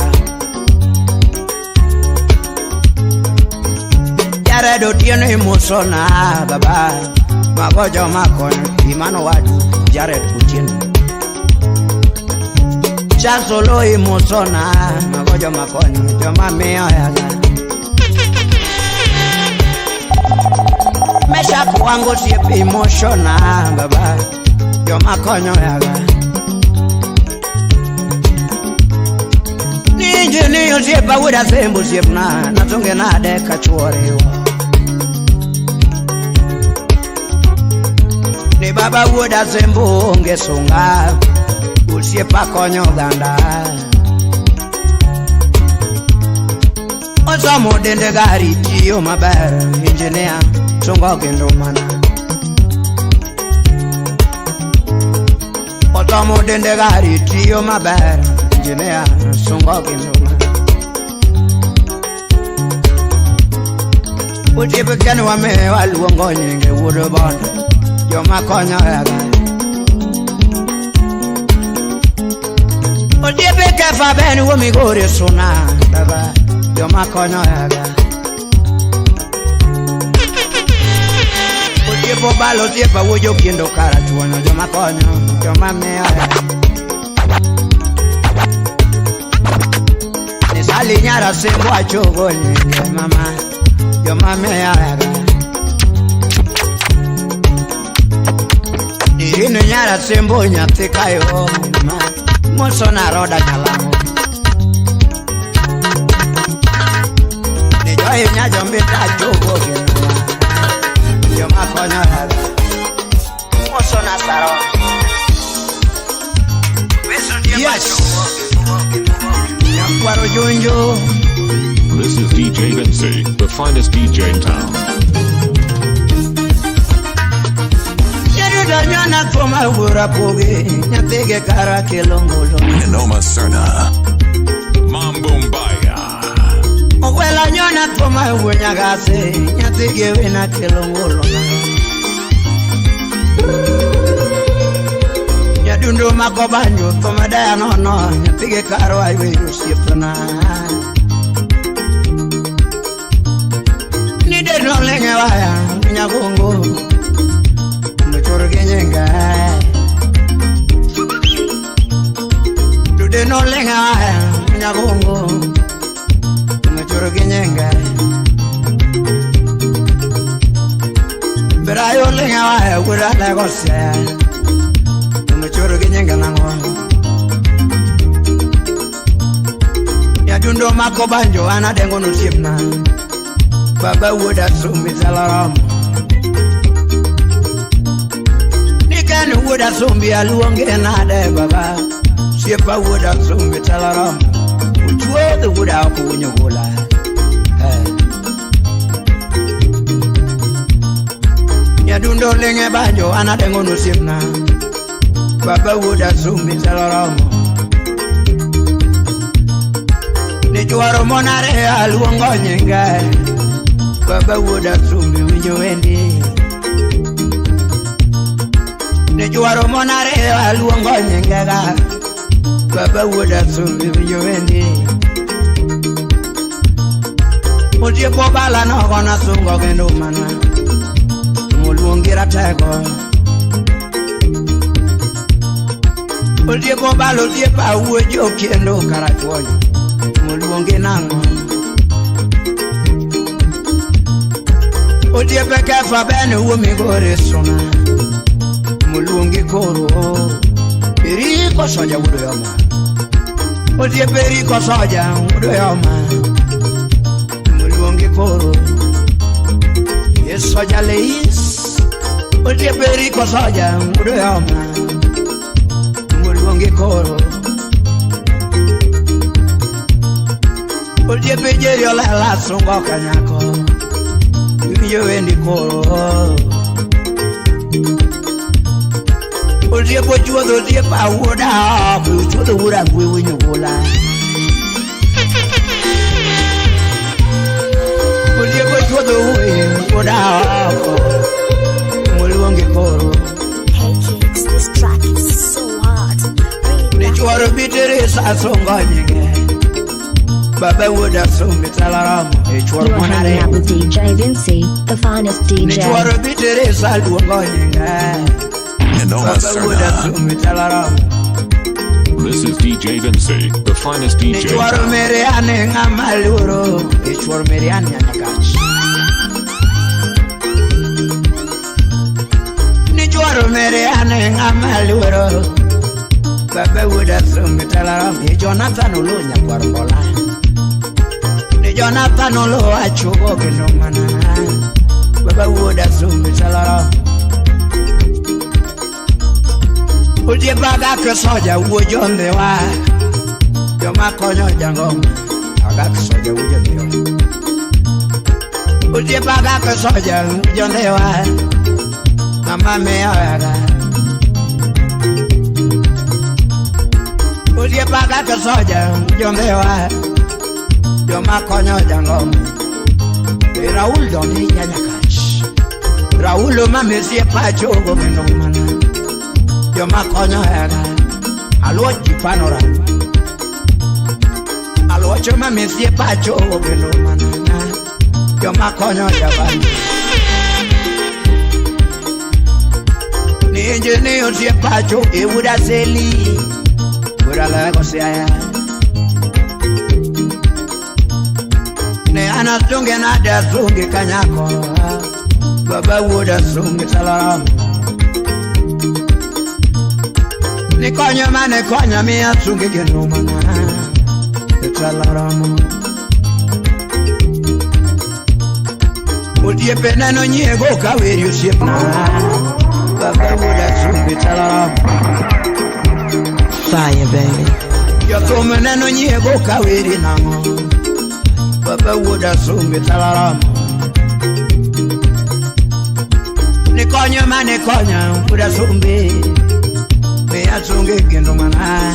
Jared Otieno imosona baba. Mago joma konyo Imano wadu Jared Otieno. Charles Olo imosona mago joma konyo joma miyo yaga. Meshak wango osiepe imosona baba joma konyo yaga. Ninje ni osiepa wuod Asembo osiepna natonge nade ka chuoriwo. Ni baba wuod Asembo onge sunga osiepa konyo oganda. Osomo dende gari tiyo maber injinia sungo kendo mana. Osomo dende gari tiyo maber injinia sungo kendo mana. Osiepe ken wamiyo aluongo nyinge wuod Bondo joma konyo yaga. Osiepe Kefa ben wuo Migori suna baba joma konyo yaga. Osiepo Obalo osiepa wuo Jokendo Karachuonyo joma konyo joma miyo yaga. Nisali nyara Sembo achogo nyinge mama joma miyo yaga. Irino nyara Sembo nyathi kayo mama mosona roda nyalamo. Ni johi nya jombita achogo ginwa joma konyo yaga. Mosona saro. Yes. Nyakwaro Junjo. This is DJ Vinci, the finest DJ in town. Noma Serna. Mambumbaya. Ogwela nyona koma wunyagase nyathige wena kelongolo. Nyadundo makobanjo komadaya nono nyathige karo aywe osiepna. Nide no lenge waya nyagongo muchoro genyenga. Dude no lenge waya nyagongo muchoro genyenga. Berayo lenge waya gura lagose muchoro genyenga nango. Nyadundo makobanjo anadengo nosiepna. Baba wuoda sumbi zalaram. Nikani wuoda sumbi aluonge nade baba. Siepa wuoda sumbi zalaram. Uchuodho wuoda ok winyo gola. Nyadundo lenge banjo anadengo nosiepna. Baba wuoda sumbi zalaram. Nichwaro monare aluongo nyinge. Baba wuoda sumbi winjo wendi. Nichwaro monare aluongo nyingega. Baba wuoda sumbi winjo wendi. Osiepo Bala nogona sungo kendo mana. Moluongi ratego. Osiepo Bala osiepa wuo Jokendo Karachuonyo. Moluongi nang'o. Osiepe Kefa ben wuo Migori suna. Moluongi koro. Eriko soja wuod Oyoma. Osiepe Eriko soja wuod Oyoma. Moluongi koro. Soja leis. Osiepe Eriko soja wuod Oyoma. Moluongi koro. Osiepe Jerry Olela sungo kanyako. Winjo wendi koro. Osiepo chuodho osiepa wuoda oko chuodho wuoda gwe winyo gola. Osiepo chuodho wuoda oko moluongi koro. Hey kids, this track is so hard. Bring it back. Nichwaro bitere sa sungo nyinge. Baba wuoda sumbi talaramo e chuor You are hanging out monare. with DJ Vinci, the finest Ni DJ. chuor Biteresa luongo nyinga. Noma Baba wuoda Serna. sumbi talaramo. This is DJ Vinci, the finest Ni DJ in chuor town. Meriane ng'ama luoro. E chuor Meriane nyanyakach. Ni chuor Meriane ng'ama luoro. Baba wuoda sumbi talaramo. E Jonathan Oloo nyakwar Mbola. Ni Jonathan Oloo achugo kendo mana. Baba wuoda sumbi talaramo. Osiepa agak soja wuo jondhiwa. Joma konyo jangoma agak soja wuo jondhiwa. Osiepa agak soja wuo jondhiwa. Mama miyo hera. Osiepa agak soja wuo jondhiwa. Joma konyo jangoma. E Raul donji janyakach. Raul mami pacho kendo mana. Joma konyo hera. Aluoch jipanora. Aluocho mami pacho kendo mana. Joma konyo jabani. Ni engineer osiepacho ewuda seli. Wuda lego siaya. Ne anasunge nade asunge kanyako. Baba wuoda sunge talaramo. Ni konyo mane konya mi asunge kendo mana. Talaramo. Osiepe neno nyiego kaweri osiepna. Baba wuoda sunge talaramo. Fire, baby. Jothum neno nyiego kaweri nang'o. Baba wuoda sumbi talaramo. Ni konyo mane konya wuoda sumbi. Mi asunge kendo mana.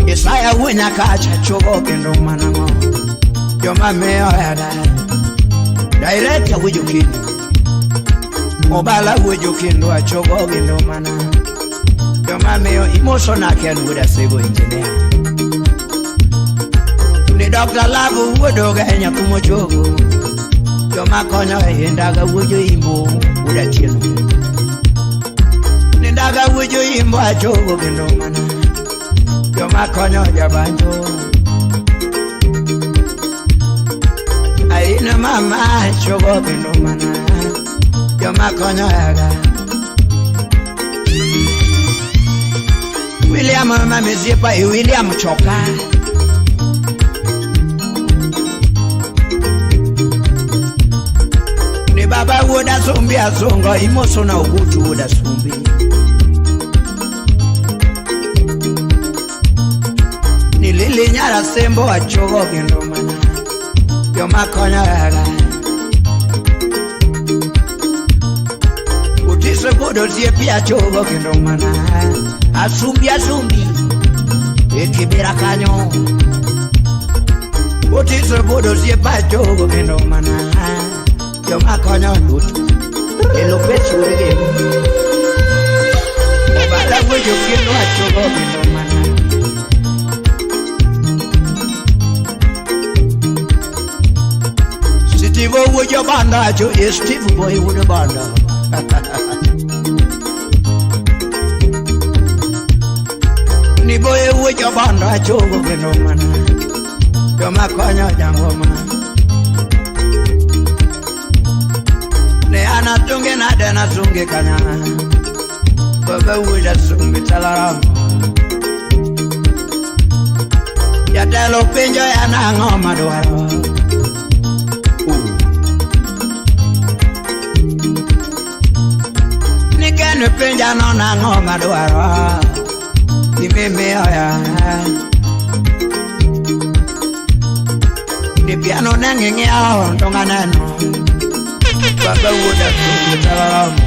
Isaya wuo nyakacha chogo kendo manang'o. Joma miyo hera. Director wuo jokindu. Obala wuo jokindu achogo kendo mana. Joma miyo emotion aken wuoda sego engineer. Ni Dr. Love wuodo ga nyathi mochogo. Joma konyo e ndaga wuo joimbo wuoda chieno. Ni ndaga wuo joimbo achogo kendo mana. Joma konyo jabanjo. Aina mama achogo kendo mana. Joma konyo hera. William mama misiepa e William choka. Ni baba wuoda sumbi asungo imoso na ogutu wuoda sumbi. Ni lili nyara sembo achogo kendo mana. Joma konyo hera. Utiso godo osiepi achogo kendo mana. Asumbi asumbi. E kibera kanyo. Utiso godo osiepa achogo kendo mana. Joma konyo duto. E lopech wuodgi. Obala wuo jokindu achogo kendo mana. Steve wuo jobanda acho e Steve boy wuo jobanda. Ni boy wuo jobanda achogo kendo mana. Joma konyo jangoma. Ne anatunge nade nasunge kanya. Baba wuoda sumbi talaramo. Jatelo penjo ya nang'o madwaro. Ni ken penja no nang'o madwaro. Gimimiyo ya. Ni piano ne ng'iewo to ng'aneno. Baba wuoda sumbi talaramo.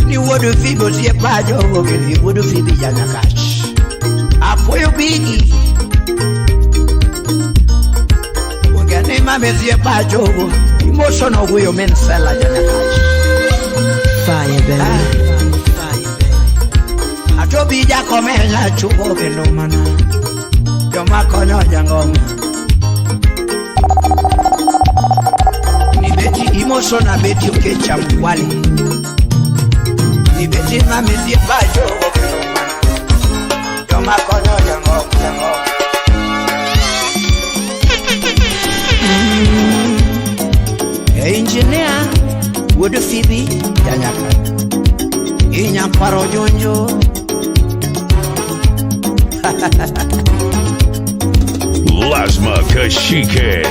Ni wuod Fibi osiepa ajogo kendo wuod Fibi janyakach. Apuoyo bigi. Ogeni mami osiepa ajogo. Imoso noguyo min sela janyakach. Fire, baby. Atobi jakomenya chugo kendo mana joma konyo jangoma. Nibeti imoso na beti okecha mkwali. Nibeti mamisie pacho kendo mana joma konyo jangoma jangoma. Engineer wuod Phoebe janyaka inyakwaro jonjo. Lasma Kashike.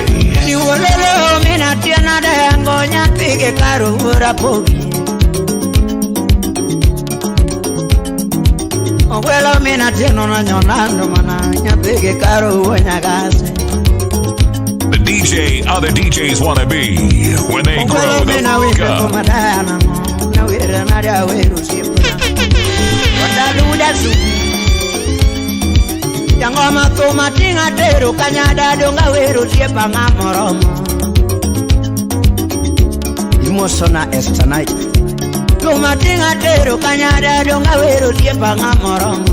Niwololo mina tiana dengo nyathige karo wuora pogi. Ogwelo mina tieno na nyonando mana nyathige karo wuo nyagase. The DJ other DJs wanna be when they grow the fuck up. Jangoma thuma tinga tero kanyada donga wero siepa ng'amoromo. Imosona Esther. Thuma tinga tero kanyada donga wero siepa ng'amoromo.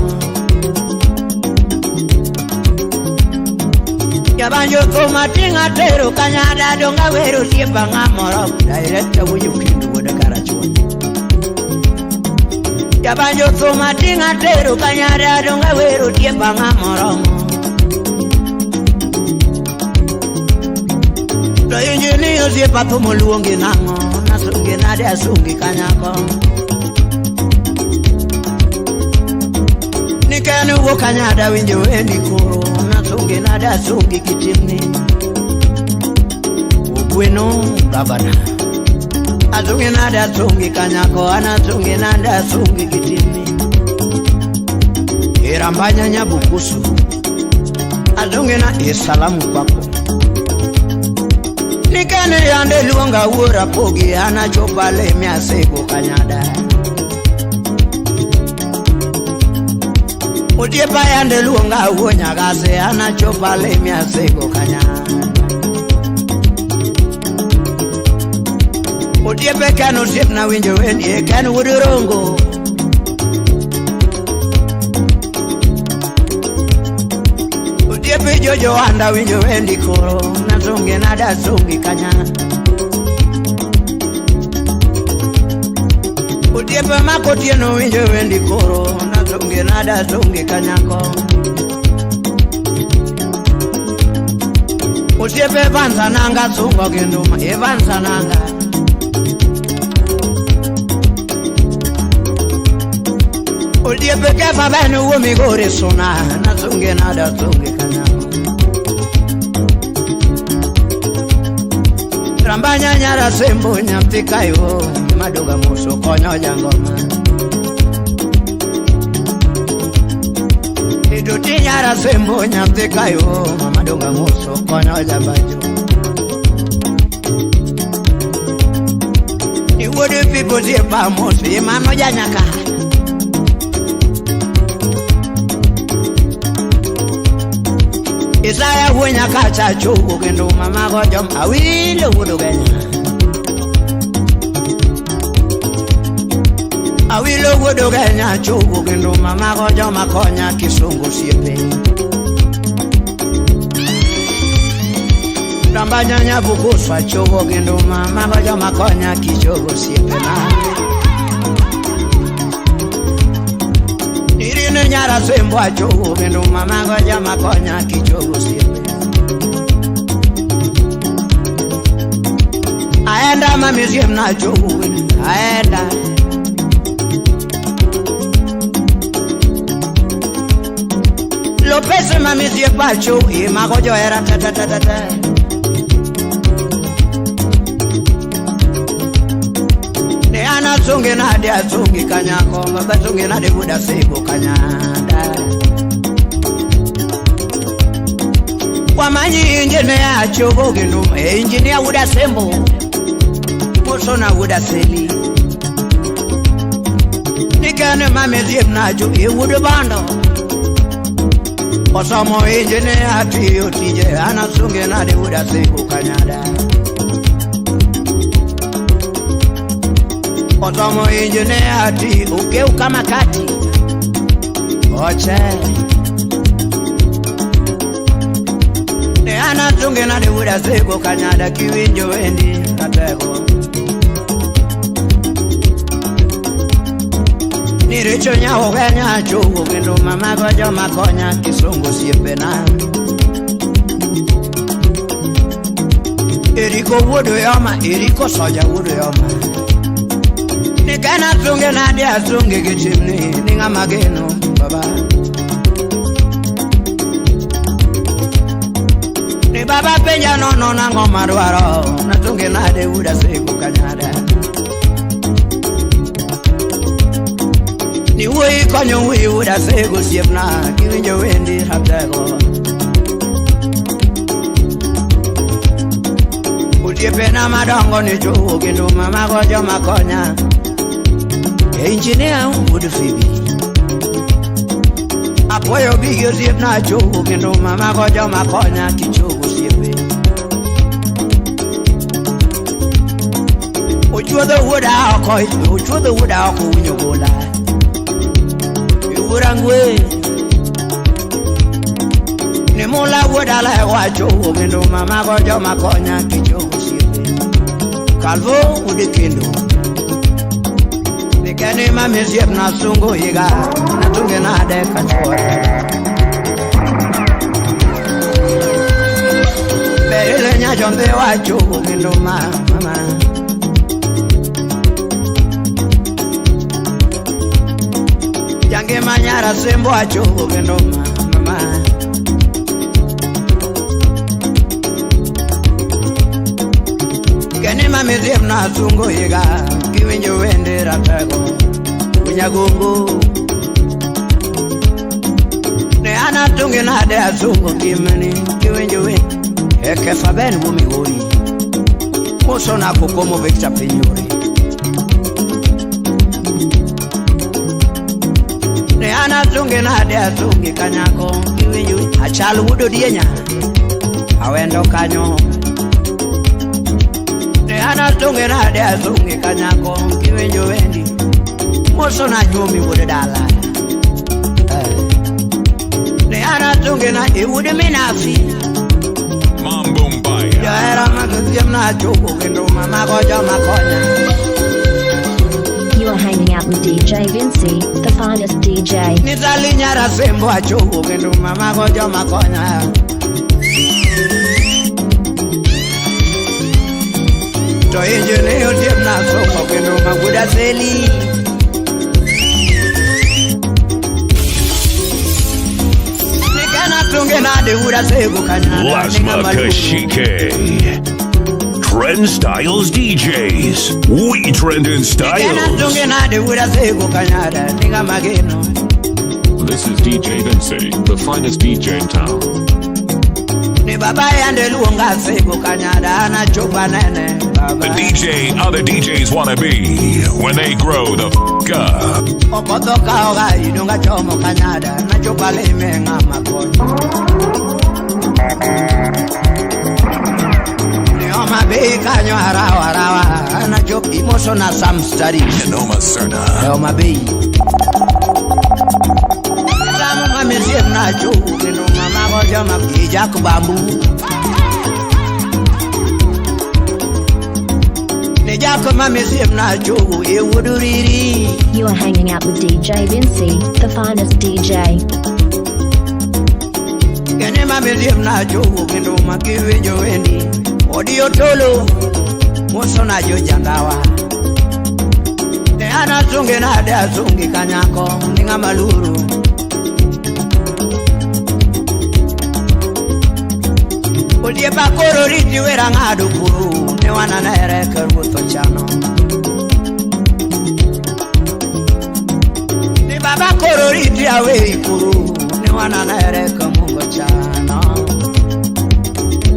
Jabanjo thuma tinga tero kanyada donga wero siepa ng'amoromo. Director wujo kendo wuod Karachuonyo. Jabanjo thuma tinga tero kanyada donga wero siepa ng'amoromo. To injini osiepa thumo luongi nang'o nasungi nade asungi kanyako. Niken wuok kanyada winjo wendi koro nasungi nade asungi kitimni. Ogweno gavana. Asungi nade asungi kanyako an asungi nade asungi kitimni. Erambanya nyabukusu. Asungi na esalamu kwako. Nikene yande luonga wuora pogi an achopo lemi asego kanyada. Otiepa yande luonga wuo nyagase an achopo lemi asego kanyada. Otiepe ken osiepna winjo wendi ken wuod Rongo. Otiepe jojo anda winjo wendi koro nasungi nade asungi kanya. Otiepe makotieno winjo wendi koro nasungi nade asungi kanyako. Osiepe Evansa nanga sungo genduma Evansa nanga. Otiepe kefa benu wuo Migori suna nasungi nade asungi kanyako. Rambanya nyara sembo nyathi kayo madoga muso konyo jangoma. Iduti nyara sembo nyathi kayo madoga muso konyo jambajo. Iwuod pipo siepa mos imano janyaka. Isaya wuo nyakacha chogo kendo mamago jom awilo wuod Ugenya. Awilo wuod Ugenya chogo kendo mamago joma konya kisungu siepe. Rambanya nyabukuswa chogo kendo mamago joma konya kichogo siepe na. Irine nyara sembo achogo kendo mamago joma konya kichogo siepe. Aenda mami na chogo aenda. Lopez mami siepa chogo imago jo era ta ta ta ta ta. Ne ana sungi nade asungi kanyako baba sungi nade buda sego kanyada. Wamanyi engineer achogo kendo engineer wuda sembo mosona wuda seli. Nikane mami na jo e wuod bando. Osomo engineer atiyo tije ana sungi nade wuda sego kanyada. Osomo engineer ati ukeu kama kati. Oche Ne ana tunge na de sego kanyada kiwinjo wendi katego Niricho nyawo kenya chugo kendo mama go joma konya kisungu siepena Eriko wuodo yoma, eriko soja wuodo yoma Nikena tunge na dia tunge kichimni ninga mageno baba Ni baba penja no no na ngoma dwaro na tunge na de wuda sego kanyada Ni wuoyi konyo wuoyi wuda sego siepna kiwinjo wendi ratego Osiepena madongo ni jowo kendo mama go joma konya Engineer wuod Phoebe Apuoyo bigi osiepna jowo kendo mama go joma konya kichogo osiepe Ochuodho wuoda oko, ochuodho wuoda oko winyo gola Iwuora ngwe Ni mula wuoda lewa jowo kendo mama go joma konya kichogo osiepe Calvo wuod kendo Nikeni mami siepna sungu higa natunge nade kachuora Berile nyachonde wacho kendo mama Yange manyara sembo acho kendo mama Keni mami siepna sungu higa kiwinjo wende ratego Unyagongo Ne ana tunge nade asungo kimeni kiwinjo wende Eke faben wumigori Muso na kokomo Victor Pinyori Ne ana tunge nade asungi kanyako kiwinjo Achal wudo dienya Awendo kanyo Ne ana tunge nade asungi kanyako kiwinjo wendi Muso na nyumi wuod dala Ne ana tunge na iwuod minafi Mambo Mbaya. Johera mag osiepna chopo kendo mama go joma konya You are hanging out with DJ Vinci, the finest DJ. Nitali nyara sembo achopo kendo mama go joma konya To injini osiepna somo kendo maguda seli Nikana tunge nade wuda sego kanyada Lasma Kashike. Trend Styles DJs. We trend in Nikana styles. tunge nade wuda sego kanyada ninga mageno This is DJ Vinci, the finest DJ in town. Ni baba yande luonga sego kanyada anachopa nene The baba DJ other DJs wanna be when they grow the f up. Okodho kaoga idonga chomo kanyada nachopa lime ng'ama konyo Ni Homa Bay kanyo harawa harawa anachop imoso na Sam Studies Noma Serna. Homa Bay Samo mami siepna chopo kendo mama go joma kijak bambu Ni jak mami siepna chopo e wuduriri You are hanging out with DJ Vinci, the finest DJ. Kene mami siepna chopo kendo makiwinjo wendi Odio tolo muso na jo jandawa Ne ana tunge nade asungi kanyako ni ng'ama luru Osiepa koro riti wera ng'ado kuru ne wananere ka ruoth ochano Ni baba koro riti awei kuru ne wananere ka Mungu ochano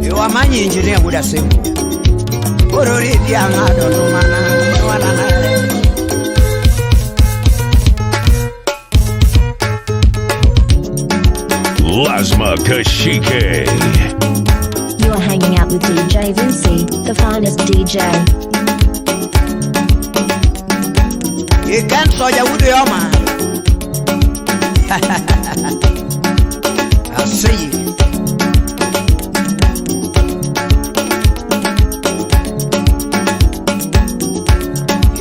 Iwa manyi injinia buda sembo Koro riti ang'ado lumana ne wananere Lasma Kashike. You are hanging out with DJ Vinci, the finest DJ. Iken soja wudo yoma I see you.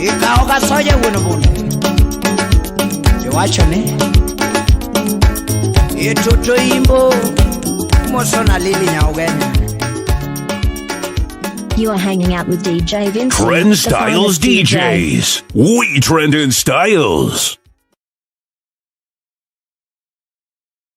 Ikawo kasoje wuon bunde. Iwacho ni ituto imbo mosona lili nyaugenya. You are hanging out with DJ Vinci, Trend the Styles finest DJ. DJs. We trend in styles.